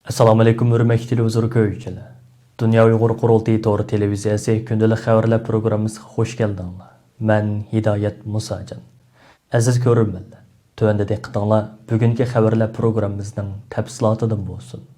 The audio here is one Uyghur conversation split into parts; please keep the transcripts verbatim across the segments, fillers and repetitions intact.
ئەسسالامۇئەلەيكۇم، ھۆرمەتلىك تېلېۋىزور كۆرگۈچىلەر! دۇنيا ئۇيغۇر قۇرۇلتىيى تور تېلېۋىزىيەسى كۈندىلىك خەۋەرلەر پروگراممىسىغا خۇش كەلدىڭلار. مەن ھىدايەت مۇساجان. ئەزىز كۆرۈرمەنلەر، تۆۋەندە دىققىتىڭلار بۈگۈنكى خەۋەرلەر پروگراممىمىزنىڭ تەپسىلاتىدىن بولسۇن.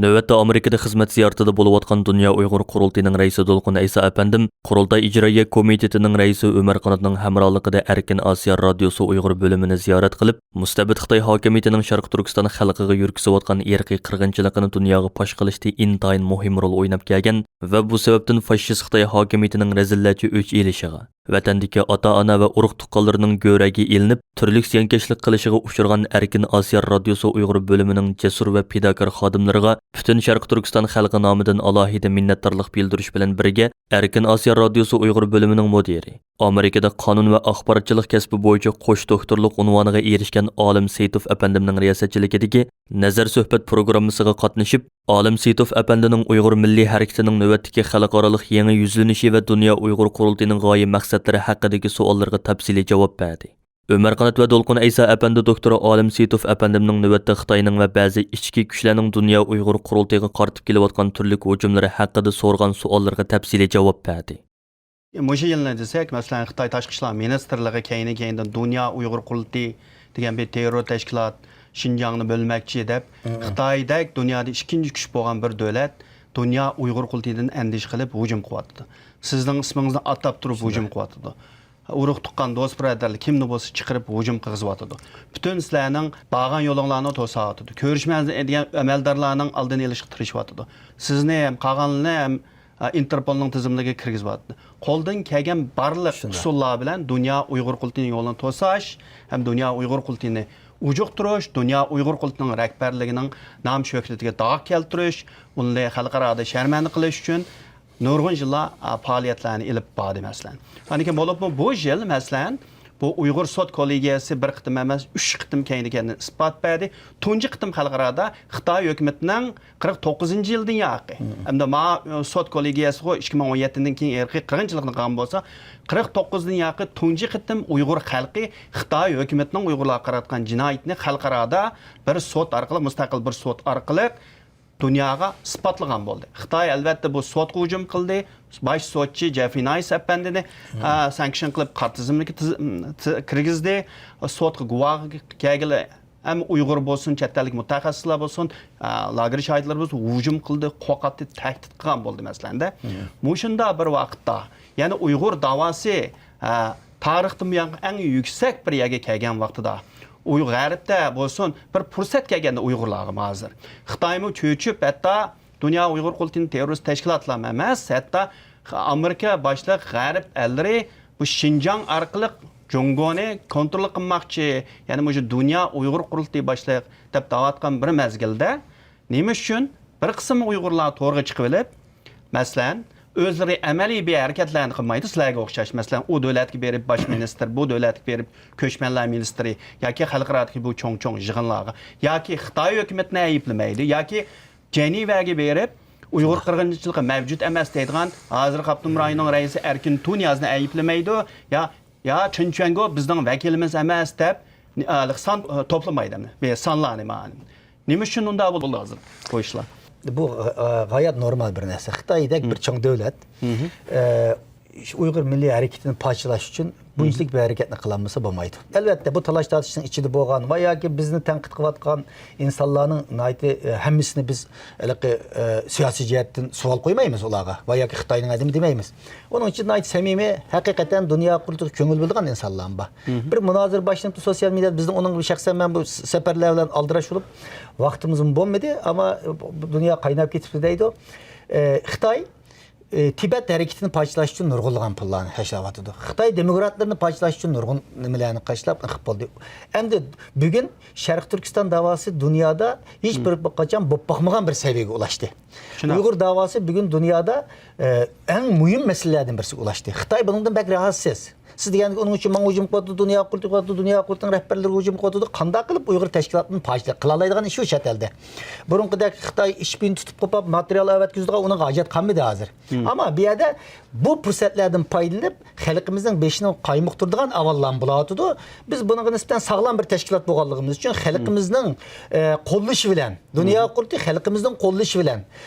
نۆۋەتتە ئامېرىكىدا خىزمەت زىيارىتىدە بولۇۋاتقان دۇنيا ئۇيغۇر قۇرۇلتىيىنىڭ رەئىسى دولقۇن ئەيسا ئەپەندىم قۇرۇلتاي ئىجرائىيە كومىتېتىنىڭ رەئىسى ئۆمەر قاناتنىڭ ھەمراھلىقىدا ئەركىن ئاسىيا رادىيوسى ئۇيغۇر بۆلۈمىنى زىيارەت قىلىپ، مۇستەبىت خىتاي ھاكىمىيىتىنىڭ شەرقىي تۈركىستان خەلقىگە يۈرگۈزۈۋاتقان ئىرقىي قىرغىنچىلىقىنى دۇنياغا پاش قىلىشتا ئىنتايىن مۇھىم رول ئويناپ كەلگەن ۋە بۇ سەۋەبتىن فاشىست خىتاي ھاكىمىيىتىنىڭ رەزىللەرچە ئۆچ ئېلىشىغا، ۋەتەندىكى ئاتا-ئانا ۋە ئۇرۇق-تۇغقانلىرىنىڭ گۆرەگە ئېلىنىپ، تۈرلۈك زىيانكەشلىك قىلىشىغا ئۇچرىغان ئەركىن ئاسىيا رادىيوسى ئۇيغۇر بۆلۈمىنىڭ جەسۇر ۋە پىداكار خادىملىرىغا پۈتۈن شەرقىي تۈركىستان خەلقى نامىدىن ئالاھىدە مىننەتدارلىق بىلدۈرۈش بىلەن بىرگە، ئەركىن ئاسىيا رادىيوسى ئۇيغۇر بۆلۈمىنىڭ مۇدىرى، ئامېرىكىدا قانۇن ۋە ئاخباراتچىلىق كەسپى بويىچە قوش دوكتورلۇق ئۇنۋانىغا ئېرىشكەن ئالىم سېيىتوف ئەپەندىمنىڭ رىياسەتچىلىكىدىكى نەزەر سۆھبەت پروگراممىسىغا قاتنىشىپ، ئالىم سېيىتوف ئەپەندىنىڭ ئۇيغۇر مىللىي ھەرىكىتىنىڭ نۆۋەتتىكى خەلقئارالىق يېڭى يۈزلىنىشى ۋە دۇنيا ئۇيغۇر قۇرۇلتىيىنىڭ غايە مەقسەتلىرى ھەققىدىكى سوئاللىرىغا تەپسىلىي جاۋاب بەردى. ئۆمەر قانات ۋە دولقۇن ئەيسا ئەپەندى دوكتورى ئالىم سېيىتوف ئەپەندىمنىڭ نۆۋەتتە خىتاينىڭ ۋە بەزى ئىچكى كۈچلەرنىڭ دۇنيا ئۇيغۇر قۇرۇلتىيىغا قارىتىپ كېلىۋاتقان تۈرلۈك ھۇجۇملىرى ھەققىدە سورىغان سوئاللىرىغا تەپسىلىي جاۋاب بەردى. مۇشۇ يىلنى دېسەك، مەسىلەن، خىتاي تاشقى ئىشلار مىنىستىرلىقى كەينى-كەينىدىن دۇنيا ئۇيغۇر قۇرۇلتىيى دېگەن بىر تېررور تەشكىلات شىنجاڭنى بۆلمەكچى دەپ، خىتايدەك دۇنيادا ئىككىنچى كۈچ بولغان بىر دۆلەت دۇنيا ئۇيغۇر قۇرۇلتىيىدىن ئەندىشە قىلىپ ھۇجۇم قىلىۋاتىدۇ. سىزنىڭ ئىسمىڭىزنى ئاتاپ تۇرۇپ ھۇجۇم قىلىۋاتىدۇ. ئۇرۇق-تۇغقان، دوست-بۇرادەرلەر كىمنى بولسا چىقىرىپ ھۇجۇم قىلغۇزۇۋاتىدۇ. پۈتۈن سىلەرنىڭ بارغان يولۇڭلارنى توساۋاتىدۇ. كۆرۈشمەن دېگەن ئەمەلدارلارنىڭ ئالدىنى ئېلىشقا تىرىشىۋاتىدۇ. سىزنى ھەم قالغانلىرىنى ھەم، ئا، ئىنتېرپولنىڭ تىزىملىكىگە كىرگۈزۈۋاتىدۇ. قولدىن كەلگەن بارلىق ئۇسۇللار بىلەن دۇنيا ئۇيغۇر قۇرۇلتىيىنىڭ يولىنى توساش ھەم دۇنيا ئۇيغۇر قۇرۇلتىيىنى ئۇجۇقتۇرۇش، دۇنيا ئۇيغۇر قۇرۇلتىيىنىڭ رەھبەرلىكىنىڭ نام-شۆھرىتىگە داغ كەلتۈرۈش، ئۇنى خەلقئارادا شەرمەندە قىلىش ئۈچۈن نۇرغۇن يىللار، ئا، پائالىيەتلەرنى ئېلىپ باردى، مەسىلەن. ئاندىن كېيىن بولۇپمۇ بۇ يىل، مەسىلەن، بۇ ئۇيغۇر سوت كوللېگىيەسى بىر قېتىم ئەمەس، ئۈچ قېتىم كەينىدىن كەينىدىن ئىسپات بەردى. تۇنجى قېتىم خەلقئارادا خىتاي ھۆكۈمىتىنىڭ قىرىق توققۇزىنچى يىلدىن ياقى. ھەمدە ما، ئە، سوت كوللېگىيەسىغۇ ئىككى مىڭ ئون يەتتىدىن كېيىن ئىرقىي قىرغىنچىلىقنى قىلغان بولسا، قىرىق توققۇزدىن ياقى تۇنجى قېتىم ئۇيغۇر خەلقى خىتاي ھۆكۈمىتىنىڭ ئۇيغۇرلارغا قاراتقان جىنايىتىنى خەلقئارادا بىر سوت ئارقىلىق، مۇستەقىل بىر سوت ئارقىلىق دۇنياغا ئىسپاتلىغان بولدى. خىتاي، ئەلۋەتتە، بۇ سوتقا ھۇجۇم قىلدى. باش سوتچى جېفرى نايس ئەپەندىنى، ئا، سانكشن قىلىپ، قارا تىزىملىككە تىز-، م، تى-، كىرگۈزدى. سوتقا گۇۋاھقا كەلگىلى ھەم ئۇيغۇر بولسۇن، چەت ئەللىك مۇتەخەسسىسلەر بولسۇن، ئا، لاگېر شاھىتلىرى بولسۇن، ھۇجۇم قىلدى، قورقاتتى، تەھدىت قىلغان بولدى، مەسىلەندە. مۇشۇنداق بىر ۋاقىتتا، يەنى ئۇيغۇر داۋاسى، ئا، تارىختا بۇيانقى ئەڭ يۈكسەك بىر يەرگە كەلگەن ۋاقتىدا، ئۇيغۇر غەربتە بولسۇن، بىر پۇرسەت كەلگەندە ئۇيغۇرلارغا ھازىر. خىتايمۇ چۆچۈپ، ھەتتا دۇنيا ئۇيغۇر قۇرۇلتىيىنىڭ تېررورىست تەشكىلاتلارمۇ ئەمەس، ھەتتا ئامېرىكا باشلىق غەرب ئەللىرى بۇ شىنجاڭ ئارقىلىق جۇڭگونى كونترول قىلماقچى، يەنى مۇشۇ دۇنيا ئۇيغۇر قۇرۇلتىيى باشلىق دەپ دەۋاتقان بىر مەزگىلدە، نېمە ئۈچۈن بىر قىسىم ئۇيغۇرلار تورغا چىقىۋېلىپ، مەسىلەن، ئۆزلىرى ئەمەلىي بىر ھەرىكەتلەرنى قىلمايدۇ، سىلەرگە ئوخشاش. مەسىلەن، ئۇ دۆلەتكە بېرىپ باش مىنىستىر، بۇ دۆلەتكە بېرىپ كۆچمەنلەر مىنىستىرى ياكى خەلقئارادىكى بۇ چوڭ-چوڭ يىغىنلارغا، ياكى خىتاي ھۆكۈمىتىنى ئەيىبلىمەيدۇ، ياكى جەنىۋەگە بېرىپ ئۇيغۇر قىرغىنچىلىقى مەۋجۇت ئەمەس دەيدىغان ھازىرقى ئاپتونوم رايوننىڭ رەئىسى ئەركىن تۇنىيازنى ئەيىبلىمەيدۇ، يا يا چېن چۈەنگو بىزنىڭ ۋەكىلىمىز ئەمەس دەپ، ئە، سان، ئە، توپلىمايدۇ. بۇ سانلارنى ما-، نېمە ئۈچۈن ئۇنداق بولدى ھازىر بۇ ئىشلار؟ بۇ، ئە، غايەت نورمال بىر نەرسە. خىتايدەك بىر چوڭ دۆلەت، ئە، شۇ ئۇيغۇر مىللىي ھەرىكىتىنى پارچىلاش ئۈچۈن بۇنچىلىك بىر ھەرىكەتنى قىلالمىسا بولمايدۇ. ئەلۋەتتە، بۇ تالاش-تارتىشنىڭ ئىچىدە بولغان ۋە ياكى بىزنى تەنقىد قىلىۋاتقان ئىنسانلارنىڭ ناھايىتى، ئە، ھەممىسىنى بىز ھېلىقى، ئە، سىياسىي جەھەتتىن سوئال قويمايمىز ئۇلارغا ۋە ياكى خىتاينىڭ ئادىمى دېمەيمىز. ئۇنىڭ ئۈچۈن ناھايىتى سەمىمىي، ھەقىقەتەن دۇنيا قۇرۇلتىيىغا كۆڭۈل بۆلىدىغان ئىنسانلارمۇ بار. بىر مۇنازىرە باشلىنىپتۇ سوتسىيال مېدىيادا، بىزنىڭ ئۇنىڭ شەخسەن مەن بۇ سەپەرلەر بىلەن ئالدىراش بولۇپ، ۋاقتىمىزمۇ بولمىدى، ئەمما بۇ دۇنيا قايناپ كېتىپتۇ دەيدۇ. ئە، خىتاي، ئە، تىبەت ھەرىكىتىنى پارچىلاش ئۈچۈن نۇرغۇنلىغان پۇللارنى خەجلەۋاتىدۇ. خىتاي دېموكراتلىرىنى پارچىلاش ئۈچۈن نۇرغۇن نېمىلەرنى خەجلەپ قىلىپ بولدى. ئەمدى بۈگۈن شەرقىي تۈركىستان داۋاسى دۇنيادا ھېچ بىر قاچان بولۇپ باقمىغان بىر سەۋىيەگە ئۇلاشتى. شۇنداق. ئۇيغۇر داۋاسى بۈگۈن دۇنيادا، ئە، ئەڭ مۇھىم مەسىلىلەردىن بىرسىگە ئۇلاشتى. خىتاي بۇنىڭدىن بەك راھەتسىز. سىز دېگەندەك ئۇنىڭ ئۈچۈن ماڭا ھۇجۇم قىلىۋاتىدۇ، دۇنيا قۇرۇلتىيى قىلىۋاتىدۇ، دۇنيا قۇرۇلتىيىنىڭ رەھبەرلىرىگە ھۇجۇم قىلىۋاتىدۇ. قانداق قىلىپ ئۇيغۇر تەشكىلاتىنى پاجىلىق قىلالايدىغان ئىش شۇ چەت ئەلدە. بۇرۇنقىدەك خىتاي ئىشپىينى تۇتۇپ قوپاپ ماتېرىيال ئەۋەتكۈزىدىغان ئۇنىڭغا ھاجەت قالمىدى ھازىر. ئەمما بۇ يەردە بۇ پۇرسەتلەردىن پايدىلىنىپ، خەلقىمىزنىڭ بېشىنى قايمۇقتۇرىدىغان ئەھۋاللارمۇ بولۇۋاتىدۇ. بىز بۇنىڭغا نىسبەتەن ساغلام بىر تەشكىلات بولغانلىقىمىز ئۈچۈن خەلقىمىزنىڭ، ئە، قوللىشى بىلەن، دۇنيا قۇرۇلتىيى خەلقىمىزنىڭ قوللىشى بىلەن،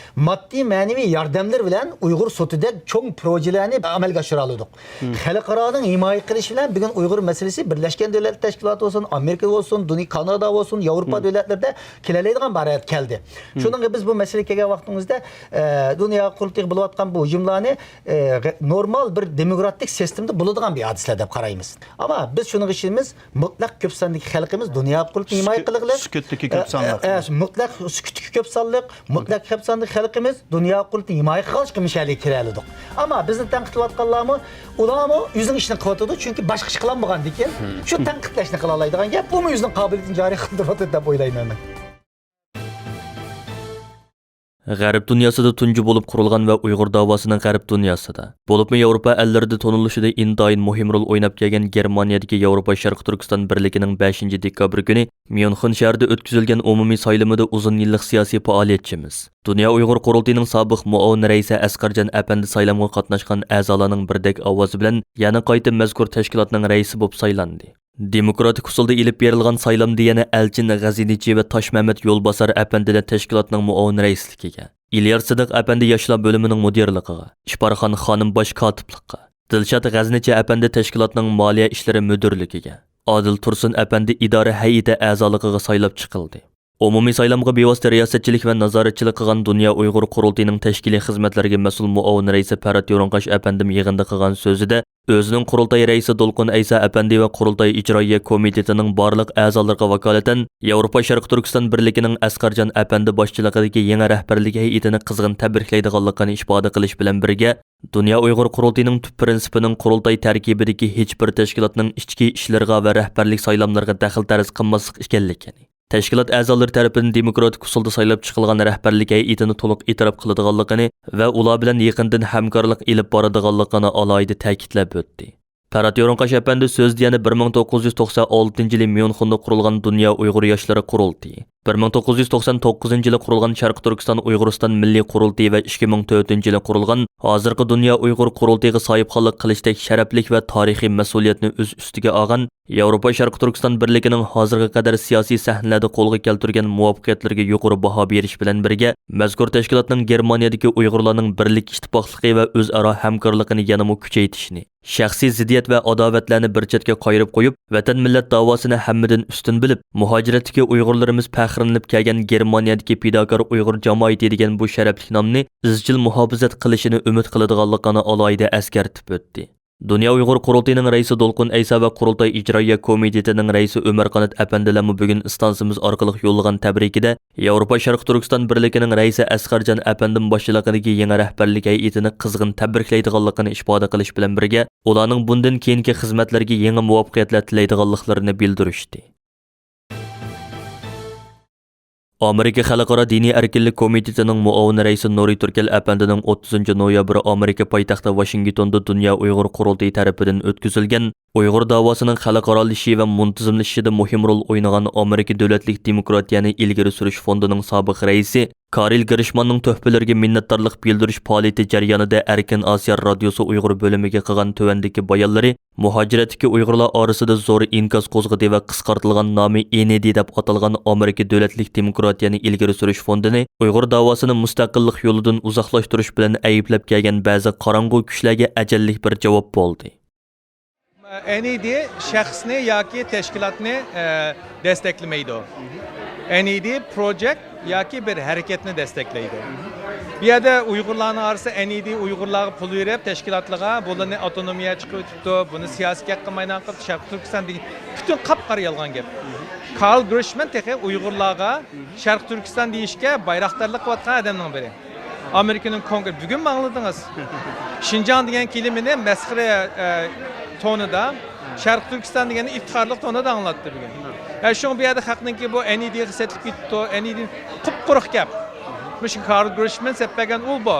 ماددىي، مەنىۋى ياردەملىرى بىلەن ئۇيغۇر سوتىدەك چوڭ پروژىلەرنى ئەمەلگە ئاشۇرالىدۇق. خەلقئارانىڭ ھىمايە قىلىشى بىلەن بۈگۈن ئۇيغۇر مەسىلىسى بىرلەشكەن دۆلەتلەر تەشكىلاتى بولسۇن، ئامېرىكا بولسۇن، دۇنيا، كانادا بولسۇن، ياۋروپا دۆلەتلىرىدە كېلەلەيدىغان بىر ھالەتكە كەلدى. شۇنىڭغا بىز بۇ مەسىلىگە كەلگەن ۋاقتىمىزدا، ئە، دۇنيا قۇرۇلتىيىغا بولۇۋاتقان بۇ ھۇجۇملارنى، ئە، غە-، نورمال بىر دېموكراتىك سىستېمىدا بولىدىغان بىر ھادىسىلەر دەپ قارايمىز. ئەمما بىز شۇنىڭغا ئىشىنىمىز، مۇتلەق كۆپ ساندىكى خەلقىمىز دۇنيا قۇرۇلتىيىنى ھىمايە سۈكۈت-، قىلغىلى. سۈكۈتتىكى كۆپ سانلىق. ئە، ئە، مۇتلەق سۈكۈتتىكى كۆپ سانلىق، مۇتلەق كۆپ ساندىكى خەلقىمىز دۇنيا قۇرۇلتىيىنى ھىمايە قىلغاچقا مۇشۇ يەرگە كېلەلىدۇق. ئەمما بىزنى تەنقىدلەۋاتقانلارمۇ، ئۇلارمۇ ئۆزىنىڭ ئىشىنى قىلىۋاتىدۇ، چۈنكى باشقا ئىش قىلالمىغاندىكىن شۇ تەنقىدلەشنى قىلالايدىغان گەپ، بۇمۇ ئۆزىنىڭ قابىلىيىتىنى جارى قىلدۇرۇۋاتىدۇ دەپ ئويلايمەن مەن. غەرب دۇنياسىدا تۇنجى بولۇپ قۇرۇلغان ۋە ئۇيغۇر داۋاسىنىڭ غەرب دۇنياسىدا، بولۇپمۇ ياۋروپا ئەللىرىدە تونۇلۇشىدا ئىنتايىن مۇھىم رول ئويناپ كەلگەن گېرمانىيەدىكى ياۋروپا شەرقىي تۈركىستان بىرلىكىنىڭ بەشىنچى دېكابىر كۈنى ميۇنخېن شەھىرىدە ئۆتكۈزۈلگەن ئومۇمىي سايلىمىدا ئۇزۇن يىللىق سىياسىي پائالىيەتچىمىز، دۇنيا ئۇيغۇر قۇرۇلتىيىنىڭ سابىق مۇئاۋىن رەئىسى ئەسقەرجان ئەپەندى سايلامغا قاتناشقان ئەزالارنىڭ بىردەك ئاۋازى بىلەن يەنە قايتا مەزكۇر تەشكىلاتنىڭ رەئىسى بولۇپ سايلاندى. دېموكراتىك ئۇسۇلدا ئېلىپ بېرىلغان سايلامدا يەنە ئەلچىن غەزىنىچى ۋە تاشمەمەت يولباسار ئەپەندىلەر تەشكىلاتنىڭ مۇئاۋىن رەئىسلىكىگە، ئېلىيار سىدىق ئەپەندى ياشلار بۆلۈمىنىڭ مۇدىرلىقىغا، ئىپارخان خانىم باش كاتىپلىققا، دىلشات غەزنىچى ئەپەندى تەشكىلاتنىڭ مالىيە ئىشلىرى مۇدىرلىكىگە، ئادىل تۇرسۇن ئەپەندى ئىدارە ھەيئىتى ئەزالىقىغا سايلاپ چىقىلدى. ئومۇمىي سايلامغا بىۋاسىتە رىياسەتچىلىك ۋە نازارەتچىلىك قىلغان دۇنيا ئۇيغۇر قۇرۇلتىيىنىڭ تەشكىلىي خىزمەتلەرگە مەسئۇل مۇئاۋىن رەئىسى پەرھات يورۇڭقاش ئەپەندىم يىغىندا قىلغان سۆزىدە، ئۆزىنىڭ قۇرۇلتاي رەئىسى دولقۇن ئەيسا ئەپەندى ۋە قۇرۇلتاي ئىجرائىيە كومىتېتىنىڭ بارلىق ئەزالىرىغا ۋاكالىتەن ياۋروپا شەرقىي تۈركىستان بىرلىكىنىڭ ئەسقەرجان ئەپەندى باشچىلىقىدىكى يېڭى رەھبەرلىك ھەيئىتىنى قىزغىن تەبرىكلەيدىغانلىقىنى ئىپادە قىلىش بىلەن بىرگە، دۇنيا ئۇيغۇر قۇرۇلتىيىنىڭ تۈپ پىرىنسىپىنىڭ قۇرۇلتاي تەركىبىدىكى ھېچبىر تەشكىلاتنىڭ ئىچكى ئىشلىرىغا ۋە رەھبەرلىك سايلاملىرىغا دەخلى تەرۇز قىلماسلىق ئىكەنلىكىنى، تەشكىلات ئەزالىرى تەرىپىدىن دېموكراتىك ئۇسۇلدا سايلاپ چىقىلغان رەھبەرلىك ھەيئىتىنى تولۇق ئېتىراپ قىلىدىغانلىقىنى ۋە ئۇلار بىلەن يېقىندىن ھەمكارلىق ئېلىپ بارىدىغانلىقىنى ئالاھىدە تەكىتلەپ ئۆتتى. پەرھات يورۇڭقاش ئەپەندى سۆزىدە يەنە بىر مىڭ توققۇز يۈز توقسان ئالتىنچى يىلى ميۇنخېندا قۇرۇلغان دۇنيا ئۇيغۇر ياشلىرى قۇرۇلتىيى، بىر مىڭ توققۇز يۈز توقسان توققۇزىنچى يىلى قۇرۇلغان شەرقىي تۈركىستان ئۇيغۇرىستان مىللىي قۇرۇلتىيى ۋە ئىككى مىڭ تۆتىنچى يىلى قۇرۇلغان ھازىرقى دۇنيا ئۇيغۇر قۇرۇلتىيىغا ساھىبخانلىق قىلىشتەك شەرەپلىك ۋە تارىخىي مەسئۇلىيەتنى ئۆز ئۈستىگە ئالغان ياۋروپا شەرقىي تۈركىستان بىرلىكىنىڭ ھازىرغا قەدەر سىياسىي سەھنىلەردە قولغا كەلتۈرگەن مۇۋەپپەقىيەتلىرىگە يۇقىرى باھا بېرىش بىلەن بىرگە، مەزكۇر تەشكىلاتنىڭ گېرمانىيەدىكى ئۇيغۇرلارنىڭ بىرلىك، ئىتتىپاقلىقى ۋە ئۆزئارا ھەمكارلىقىنى يەنىمۇ كۈچەيتىشنى، شەخسىي زىددىيەت ۋە ئاداۋەتلەرنى بىر چەتكە قايرىپ قويۇپ، ۋەتەن، مىللەت داۋاسىنى ھەممىدىن ئۈستۈن بىلىپ، مۇھاجىرەتتىكى ئۇيغۇرلىرىمىز پەخىرلىنىپ كەلگەن گېرمانىيەدىكى پىداكار ئۇيغۇر جامائىتى دېگەن بۇ شەرەپلىك نامنى ئىزچىل مۇھاپىزەت قىلىشىنى ئۈمىد قىلىدىغانلىقىنى ئالاھىدە ئەسكەرتىپ ئۆتتى. دۇنيا ئۇيغۇر قۇرۇلتىيىنىڭ رەئىسى دولقۇن ئەيسا ۋە قۇرۇلتاي ئىجرائىيە كومىتېتىنىڭ رەئىسى ئۆمەر قانات ئەپەندىلەرمۇ بۈگۈن ئىستانسىمىز ئارقىلىق يوللىغان تەبرىكىدە، ياۋروپا شەرقىي تۈركىستان بىرلىكىنىڭ رەئىسى ئەسقەرجان ئەپەندىم باشچىلىقىدىكى يېڭى رەھبەرلىك ھەيئىتىنى قىزغىن تەبرىكلەيدىغانلىقىنى ئىپادە قىلىش بىلەن بىرگە، ئۇلارنىڭ بۇندىن كېيىنكى خىزمەتلىرىگە يېڭى مۇۋەپپەقىيەتلەر تىلەيدىغانلىقلىرىنى بىلدۈرۈشتى. ئامېرىكا خەلقئارا دىنىي ئەركىنلىك كومىتېتىنىڭ مۇئاۋىن رەئىسى نۇرى تۈركەل ئەپەندىنىڭ ئوتتۇزىنچى نويابىر ئامېرىكا پايتەختى ۋاشىنگتوندا دۇنيا ئۇيغۇر قۇرۇلتىيى تەرىپىدىن ئۆتكۈزۈلگەن ئۇيغۇر داۋاسىنىڭ خەلقئارالىشىشى ۋە مۇنتىزىملىشىشىدا مۇھىم رول ئوينىغان ئامېرىكا دۆلەتلىك دېموكراتىيەنى ئىلگىرى سۈرۈش فوندىنىڭ سابىق رەئىسى كارىل گىرشماننىڭ تۆھپىلىرىگە مىننەتدارلىق بىلدۈرۈش پائالىيىتى جەريانىدا ئەركىن ئاسىيا رادىيوسى ئۇيغۇر بۆلۈمىگە قىلغان تۆۋەندىكى بايانلىرى مۇھاجىرەتتىكى ئۇيغۇرلار ئارىسىدا زور ئىنكاس قوزغىدى ۋە قىسقارتىلغان نامى ئېنىدى دەپ ئاتالغان ئامېرىكا دۆلەتلىك دېموكراتىيەنى ئىلگىرى سۈرۈش فوندىنى ئۇيغۇر داۋاسىنى مۇستەقىللىق يولىدىن ئۇزاقلاشتۇرۇش بىلەن ئەيىبلەپ كەلگەن بەزى قاراڭغۇ كۈچلەرگە ئەجەللىك بىر جاۋاب بولدى. ئەن ئى دى شەخسنى ياكى تەشكىلاتنى، ئە، دەستەكلىمەيدۇ. ئەن ئى دى پروجېكت ياكى بىر ھەرىكەتنى دەستەكلەيدۇ. بۇ يەردە ئۇيغۇرلارنىڭ ئارىسىدا ئەن ئى دى ئۇيغۇرلارغا پۇل بېرىپ، تەشكىلاتلارغا بۇلارنى ئاپتونومىيە چىقىۋېتىپتۇ، بۇنى سىياسىي گەپ قىلمايدىغان قىلىپ، شەرقىي تۈركىستان دېگەن پۈتۈن قاپقارا يالغان گەپ. كارل گرىشمەن تېخى ئۇيغۇرلارغا شەرقىي تۈركىستان دېيىشكە بايراقدارلىق قىلىۋاتقان ئادەمنىڭ بىرى. ئامېرىكىنىڭ كونگرې-، بۈگۈنمۇ ئاڭلىدىڭىز. شىنجاڭ دېگەن كېلىمىنى مەسخىرە، ئە، تونىدا، شەرقىي تۈركىستان دېگەننى ئىپتىخارلىق تونىدا ئاڭلاتتى بۈگۈن. ھە، شۇڭا بۇ يەردە خەقنىڭكى بۇ ئەن ئى دىغا سېتىلىپ كېتىپتۇ، ئەن ئى دى قۇپقۇرۇق گەپ. مۇشۇ كارل گرۇشمىن سەپ بەرگەن ئۇل بۇ.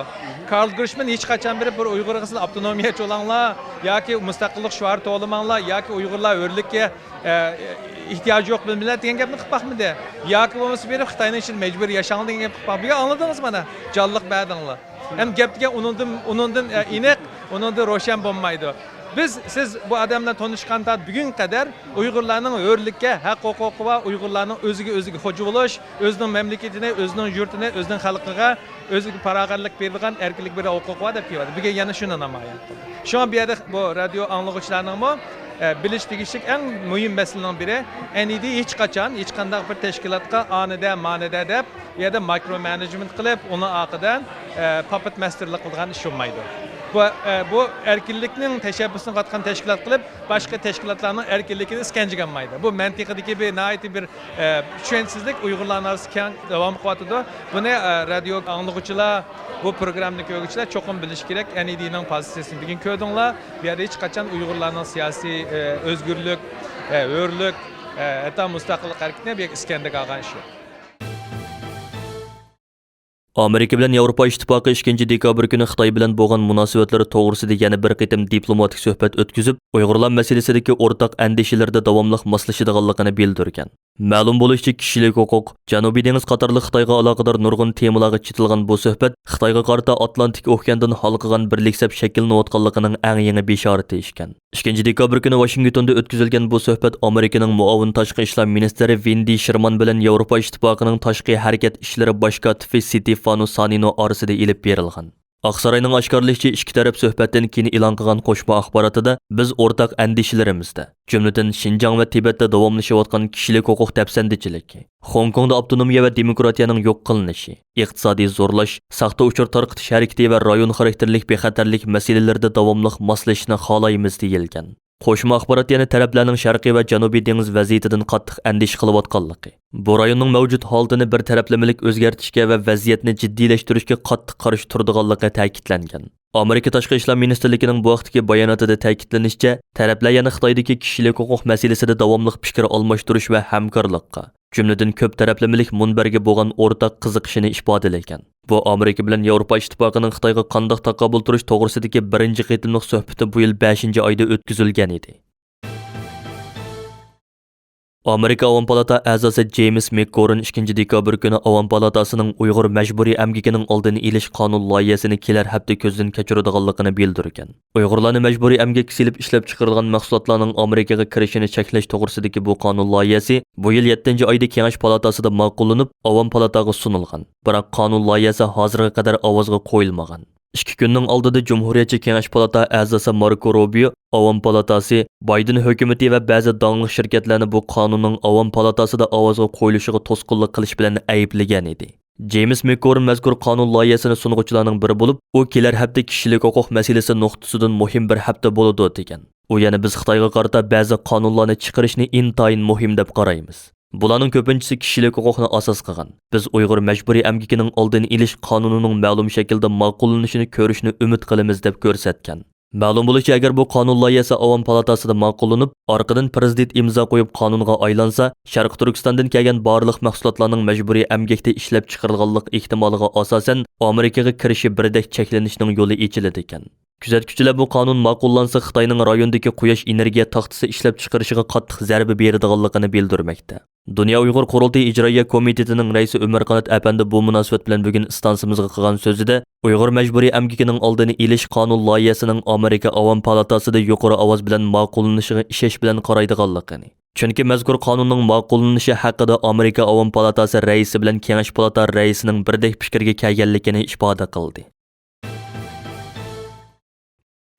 كارل گرۇشمىن ھېچقاچان بېرىپ بىر ئۇيغۇرغا سىلەر ئاپتونومىيە چولۇڭلار ياكى مۇستەقىللىق شوئارى توۋلىماڭلار ياكى ئۇيغۇرلار ھۆرلۈككە، ئە، ئېھتىياجى يوق بىر مىللەت دېگەن گەپنى قىلىپ باقمىدى. ياكى بولمىسا بېرىپ خىتاينىڭ ئىچىدە مەجبۇرىي ياشاڭلار دېگەن گەپنى قىلىپ باقمىدى. بۈگۈن ئاڭلىدىڭىز مانا، جانلىق بەردىڭلار. ئەمدى گەپ دېگەن ئۇنىڭدىن، ئۇنىڭدىن، ئە، ئېنىق، ئۇنىڭدىن روشەن بولمايدۇ. بىز، سىز بۇ ئادەم بىلەن تونۇشقان تارتىپ بۈگۈنگە قەدەر ئۇيغۇرلارنىڭ ھۆرلۈككە ھەق ھوقۇقى بار، ئۇيغۇرلارنىڭ ئۆزىگە ئۆزىگە خوجا بولۇش، ئۆزىنىڭ مەملىكىتىنى، ئۆزىنىڭ يۇرتىنى، ئۆزىنىڭ خەلقىگە، ئۆزىگە پاراغەتلىك بېرىدىغان، ئەركىنلىك بېرىدىغان ھوقۇقى بار دەپ كېلىۋاتىدۇ. بۈگۈن يەنە شۇنى نامايان قىلدى. شۇڭا بۇ يەردە بۇ رادىيو ئاڭلىغۇچىلارنىڭمۇ، ئە، بىلىش تېگىشلىك ئەڭ مۇھىم مەسىلىنىڭ بىرى، ئەنىدى ھېچقاچان ھېچقانداق بىر تەشكىلاتقا ئانىدە، مانىدە دەپ، بۇ يەردە مايكرو مانېجمېنت قىلىپ، ئۇنىڭ ئارقىدىن، ئە، پاپېت ماستېرلىق قىلىدىغان ئىش بولمايدۇ. بۇ، ئە، بۇ ئەركىنلىكنىڭ تەشەببۇسىنى قاتقان تەشكىلات قىلىپ، باشقا تەشكىلاتلارنىڭ ئەركىنلىكىنى ئىسكەنجە ئالمايدۇ. بۇ مەنتىقىدىكى بىر ناھايىتى بىر، ئە، چۈشەنچىسىزلىك ئۇيغۇرلارنىڭ ئارىسىدا كەڭ داۋام قىلىۋاتىدۇ. بۇنى، ئە، رادىيو ئاڭلىغۇچىلار، بۇ پروگراممىنى كۆرگۈچىلەر چوقۇم بىلىشى كېرەك. ئەنىدىنىڭ پوزىتسىيىسىنى بۈگۈن كۆردۈڭلار. بۇ يەردە ھېچقاچان ئۇيغۇرلارنىڭ سىياسىي، ئە، ئۆزگۈرلۈك، ئە، ھۆرلۈك، ئە، ھەتتا مۇستەقىللىق ھەرىكىتىنى بۇ يەرگە ئىسكەنجە ئالغان ئىش يوق. ئامېرىكا بىلەن ياۋروپا ئىتتىپاقى ئىككىنچى دېكابىر كۈنى خىتاي بىلەن بولغان مۇناسىۋەتلىرى توغرىسىدا يەنە بىر قېتىم دىپلوماتىك سۆھبەت ئۆتكۈزۈپ، ئۇيغۇرلار مەسىلىسىدىكى ئورتاق ئەندىشىلىرىدە داۋاملىق ماسلىشىدىغانلىقىنى بىلدۈرگەن. مەلۇم بولۇشىچە، كىشىلىك ھوقۇق، جەنۇبىي دېڭىز قاتارلىق خىتايغا ئالاقىدار نۇرغۇن تېمىلارغا چېتىلغان بۇ سۆھبەت خىتايغا قارىتا ئاتلانتىك ئوكياندىن ھالقىغان بىرلىك سەپ شەكىللىنىۋاتقانلىقىنىڭ ئەڭ يېڭى بېشارىتى ئىكەن. ئىككىنچى دېكابىر كۈنى ۋاشىنگتوندا ئۆتكۈزۈلگەن بۇ سۆھبەت ئامېرىكىنىڭ مۇئاۋىن تاشقى ئىشلار مىنىستىرى ۋېندى شېرمان بىلەن ياۋروپا ئىتتىپاقىنىڭ تاشقى ھەرىكەت ئىشلىرى باش كاتىپى ستېفانو سانىنو ئارىسىدا ئېلىپ بېرىلغان. ئاقساراينىڭ ئاشكارىلىشىچە، ئىككى تەرەپ سۆھبەتتىن كېيىن ئېلان قىلغان قوشما ئاخباراتىدا، بىز ئورتاق ئەندىشىلىرىمىزدە، جۈملىدىن شىنجاڭ ۋە تىبەتتە داۋاملىشىۋاتقان كىشىلىك ھوقۇق دەپسەندىچىلىكى، خوڭكوڭدا ئاپتونومىيە ۋە دېموكراتىيەنىڭ يوق قىلىنىشى، ئىقتىسادىي زورلاش، ساختا ئۇچۇر تارقىتىش ھەرىكىتى ۋە رايون خاراكتېرلىك بىخەتەرلىك مەسىلىلىرىدە داۋاملىق ماسلىشىشنى خالايمىز، دېيىلگەن. قوشما ئاخبارات يەنە تەرەپلەرنىڭ شەرقىي ۋە جەنۇبىي دېڭىز ۋەزىيىتىدىن قاتتىق ئەندىشە قىلىۋاتقانلىقى، بۇ رايوننىڭ مەۋجۇت ھالىتىنى بىر تەرەپلىمىلىك ئۆزگەرتىشكە ۋە ۋەزىيەتنى جىددىيلەشتۈرۈشكە قاتتىق قارشى تۇرىدىغانلىقى تەكىتلەنگەن. ئامېرىكا تاشقى ئىشلار مىنىستىرلىكىنىڭ بۇ ھەقتىكى باياناتىدا تەكىتلىنىشىچە، تەرەپلەر يەنە خىتايدىكى كىشىلىك ھوقۇق مەسىلىسىدە داۋاملىق پىكىر ئالماشتۇرۇش ۋە ھەمكارلىققا، جۈملىدىن كۆپ تەرەپلىمىلىك مۇنبەرگە بولغان ئورتاق قىزىقىشىنى ئىپادىلىگەن. بۇ ئامېرىكا بىلەن ياۋروپا ئىتتىپاقىنىڭ خىتايغا قانداق تاقابىل تۇرۇش توغرىسىدىكى بىرىنچى قېتىملىق سۆھبىتى بۇ يىل بەشىنچى ئايدا ئۆتكۈزۈلگەن ئىدى. ئامېرىكا ئاۋام پالاتا ئەزاسى جېيمىس مىكگورن ئىككىنچى دېكابىر كۈنى ئاۋام پالاتاسىنىڭ ئۇيغۇر مەجبۇرىي ئەمگىكىنىڭ ئالدىنى ئېلىش قانۇن لايىھەسىنى كېلەر ھەپتە كۆزدىن كەچۈرىدىغانلىقىنى بىلدۈرگەن. ئۇيغۇرلارنى مەجبۇرىي ئەمگەككە سېلىپ ئىشلەپچىقىرىدىغان مەھسۇلاتلارنىڭ ئامېرىكىغا كىرىشىنى چەكلەش توغرىسىدىكى بۇ قانۇن لايىھەسى بۇ يىل يەتتىنچى ئايدا كېڭەش پالاتاسىدا ماقۇللىنىپ، ئاۋام پالاتاغا سۇنۇلغان. بىراق قانۇن لايىھەسى ھازىرغا قەدەر ئاۋازغا قويۇلمىغان. ئىككى كۈننىڭ ئالدىدا جۇمھۇرىيەتچى كېڭەش پالاتا ئەزاسى ماركو روبىيو ئاۋام پالاتاسى، بايدېن ھۆكۈمىتى ۋە بەزى داڭلىق شىركەتلەرنى بۇ قانۇننىڭ ئاۋام پالاتاسىدا ئاۋازغا قويۇلۇشىغا توسقۇنلۇق قىلىش بىلەن ئەيىبلىگەن ئىدى. جېيمىس مىكگورن مەزكۇر قانۇن لايىھەسىنى سۇنغۇچىلارنىڭ بىرى بولۇپ، ئۇ كېلەر ھەپتە كىشىلىك ھوقۇق مەسىلىسى نۇقتىسىدىن مۇھىم بىر ھەپتە بولىدۇ، دېگەن. ئۇ يەنە، بىز خىتايغا قارىتا بەزى قانۇنلارنى چىقىرىشنى ئىنتايىن مۇھىم دەپ قارايمىز. بۇلارنىڭ كۆپىنچىسى كىشىلىك ھوقۇقنى ئاساس قىلغان. بىز ئۇيغۇر مەجبۇرىي ئەمگىكىنىڭ ئالدىنى ئېلىش قانۇنىنىڭ مەلۇم شەكىلدە ماقۇللىنىشىنى كۆرۈشنى ئۈمىد قىلىمىز، دەپ كۆرسەتكەن. مەلۇم بولۇشىچە، ئەگەر بۇ قانۇن لايىھەسى ئاۋام پالاتاسىدا ماقۇللىنىپ، ئارقىدىن پىرېزىدېنت ئىمزا قويۇپ قانۇنغا ئايلانسا، شەرقىي تۈركىستاندىن كەلگەن بارلىق مەھسۇلاتلارنىڭ مەجبۇرىي ئەمگەكتە ئىشلەپچىقىرىلغانلىق ئېھتىمالىغا ئاساسەن، ئامېرىكىغا كىرىشى بىردەك چەكلىنىشنىڭ يولى ئېچىلىدىكەن. كۆزەتكۈچىلەر بۇ قانۇن ماقۇللانسا، خىتاينىڭ رايوندىكى قۇياش ئېنېرگىيە تاختىسى ئىشلەپچىقىرىشىغا قاتتىق زەربە بېرىدىغانلىقىنى بىلدۈرمەكتە. دۇنيا ئۇيغۇر قۇرۇلتىيى ئىجرائىيە كومىتېتىنىڭ رەئىسى ئۆمەر قانات ئەپەندى بۇ مۇناسىۋەت بىلەن بۈگۈن ئىستانسىمىزغا قىلغان سۆزىدە، ئۇيغۇر مەجبۇرىي ئەمگىكىنىڭ ئالدىنى ئېلىش قانۇن لايىھەسىنىڭ ئامېرىكا ئاۋام پالاتاسىدا يۇقىرى ئاۋاز بىلەن ماقۇللىنىشىغا ئىشەنچ بىلەن قارايدىغانلىقىنى، چۈنكى مەزكۇر قانۇننىڭ ماقۇللىنىشى ھەققىدە ئامېرىكا ئاۋام پالاتاسى رەئىسى بىلەن كېڭەش پالاتا رەئىسىنىڭ بىردەك پىكىرگە كەلگەنلىكىنى ئىپادە قىلدى.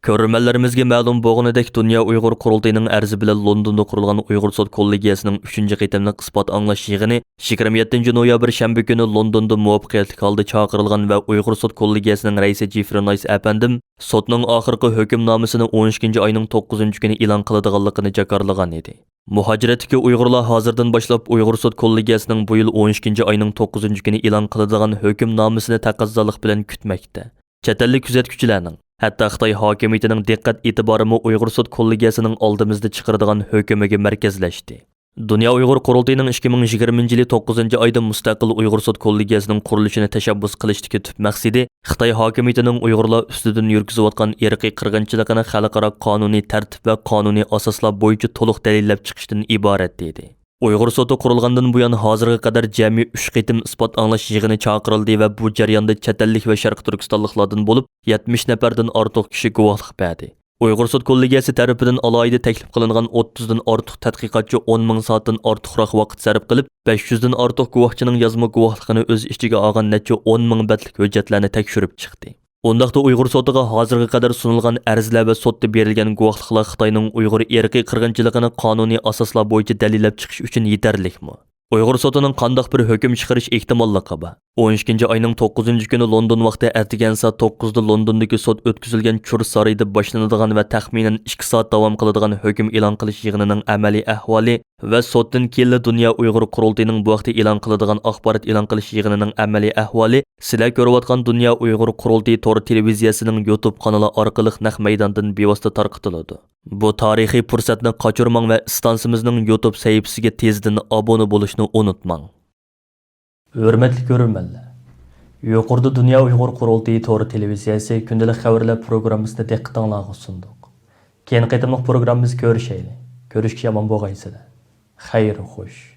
كۆرۈرمەنلىرىمىزگە مەلۇم بولغىنىدەك، دۇنيا ئۇيغۇر قۇرۇلتىيىنىڭ ئەرزى بىلەن لوندوندا قۇرۇلغان ئۇيغۇر سوت كوللېگىيەسىنىڭ ئۈچىنچى قېتىملىق ئىسپات ئاڭلاش يىغىنى يىگىرمە يەتتىنچى نويابىر شەنبە كۈنى لوندوندا مۇۋەپپەقىيەتلىك ھالدا چاقىرىلغان ۋە ئۇيغۇر سوت كوللېگىيەسىنىڭ رەئىسى جېفرى نايس ئەپەندىم سوتنىڭ ئاخىرقى ھۆكۈمنامىسىنى ئون ئىككىنچى ئاينىڭ توققۇزىنچى كۈنى ئېلان قىلىدىغانلىقىنى جاكارلىغان ئىدى. مۇھاجىرەتتىكى ئۇيغۇرلار ھازىردىن باشلاپ ئۇيغۇر سوت كوللېگىيەسىنىڭ بۇ يىل ئون ئىككىنچى ئاينىڭ توققۇزىنچى كۈنى ئېلان قىلىدىغان ھۆكۈمنامىسىنى تەقەززالىق بىلەن كۈتمەكتە. چەت ئەللىك كۆزەتكۈچىلەرنىڭ، ھەتتا خىتاي ھاكىمىيىتىنىڭ دىققەت ئېتىبارىمۇ ئۇيغۇر سوت كوللېگىيەسىنىڭ ئالدىمىزدا چىقىرىدىغان ھۆكۈمىگە مەركەزلەشتى. دۇنيا ئۇيغۇر قۇرۇلتىيىنىڭ ئىككى مىڭ يىگىرمىنچى يىلى توققۇزىنچى ئايدا مۇستەقىل ئۇيغۇر سوت كوللېگىيەسىنىڭ قۇرۇلۇشىنى تەشەببۇس قىلىشتىكى تۈپ مەقسىتى خىتاي ھاكىمىيىتىنىڭ ئۇيغۇرلار ئۈستىدىن يۈرگۈزۈۋاتقان ئىرقىي قىرغىنچىلىقىنى خەلقئارا قانۇنىي تەرتىپ ۋە قانۇنىي ئاساسلار بويىچە تولۇق دەلىللەپ چىقىشتىن ئىبارەت، دېدى. ئۇيغۇر سوتى قۇرۇلغاندىن بۇيان ھازىرغا قەدەر جەمئىي ئۈچ قېتىم ئىسپات ئاڭلاش يىغىنى چاقىرىلدى ۋە بۇ جەرياندا چەت ئەللىك ۋە شەرقىي تۈركىستانلىقلاردىن بولۇپ يەتمىش نەپەردىن ئارتۇق كىشى گۇۋاھلىق بەردى. ئۇيغۇر سوت كوللېگىيەسى تەرىپىدىن ئالاھىدە تەكلىپ قىلىنغان ئوتتۇزدىن ئارتۇق تەتقىقاتچى ئون مىڭ سائەتتىن ئارتۇقراق ۋاقىت سەرپ قىلىپ، بەش يۈزدىن ئارتۇق گۇۋاھچىنىڭ يازما گۇۋاھلىقىنى ئۆز ئىچىگە ئالغان نەچچە ئون مىڭ بەتلىك ھۆججەتلەرنى تەكشۈرۈپ چىقتى. ئۇنداقتا ئۇيغۇر سوتىغا ھازىرغا قەدەر سۇنۇلغان ئەرزلەر ۋە سوتتا بېرىلگەن گۇۋاھلىقلار خىتاينىڭ ئۇيغۇر ئىرقىي قىرغىنچىلىقىنى قانۇنىي ئاساسلار بويىچە دەلىللەپ چىقىش ئۈچۈن يېتەرلىكمۇ؟ ئۇيغۇر سوتىنىڭ قانداق بىر ھۆكۈم چىقىرىش ئېھتىماللىقى بار؟ ئون ئىككىنچى ئاينىڭ توققۇزىنچى كۈنى لوندون ۋاقتى ئەتىگەن سائەت توققۇزدا لوندوندىكى سوت ئۆتكۈزۈلگەن چۇر سارىيىدا باشلىنىدىغان ۋە تەخمىنەن ئىككى سائەت داۋام قىلىدىغان ھۆكۈم ئېلان قىلىش يىغىنىنىڭ ئەمەلىي ئەھۋالى ۋە سوتتىن كېيىنلا دۇنيا ئۇيغۇر قۇرۇلتىيىنىڭ بۇ ھەقتە ئېلان قىلىدىغان ئاخبارات ئېلان قىلىش يىغىنىنىڭ ئەمەلىي ئەھۋالى سىلەر كۆرۈۋاتقان دۇنيا ئۇيغۇر قۇرۇلتىيى تور تېلېۋىزىيەسىنىڭ يۇتۇب قانىلى ئارقىلىق نەق مەيداندىن بىۋاسىتە تارقىتىلىدۇ. بۇ تارىخىي پۇرسەتنى قاچۇرماڭ ۋە ئىستانسىمىزنىڭ يۇتۇب سەھىپىسىگە تېزدىن ئابۇنە بولۇشنى ئۇنتۇماڭ. ھۆرمەتلىك كۆرۈرمەنلەر! يۇقىرىدا دۇنيا ئۇيغۇر قۇرۇلتىيى تور تېلېۋىزىيەسى كۈندىلىك خەۋەرلەر پروگراممىسىنى دىققىتىڭلارغا سۇندۇق. كېيىنكى قېتىملىق پروگراممىمىزدا كۆرۈشەيلى. كۆرۈشكىچە ئامان بولغايسىلەر. خەير خوش.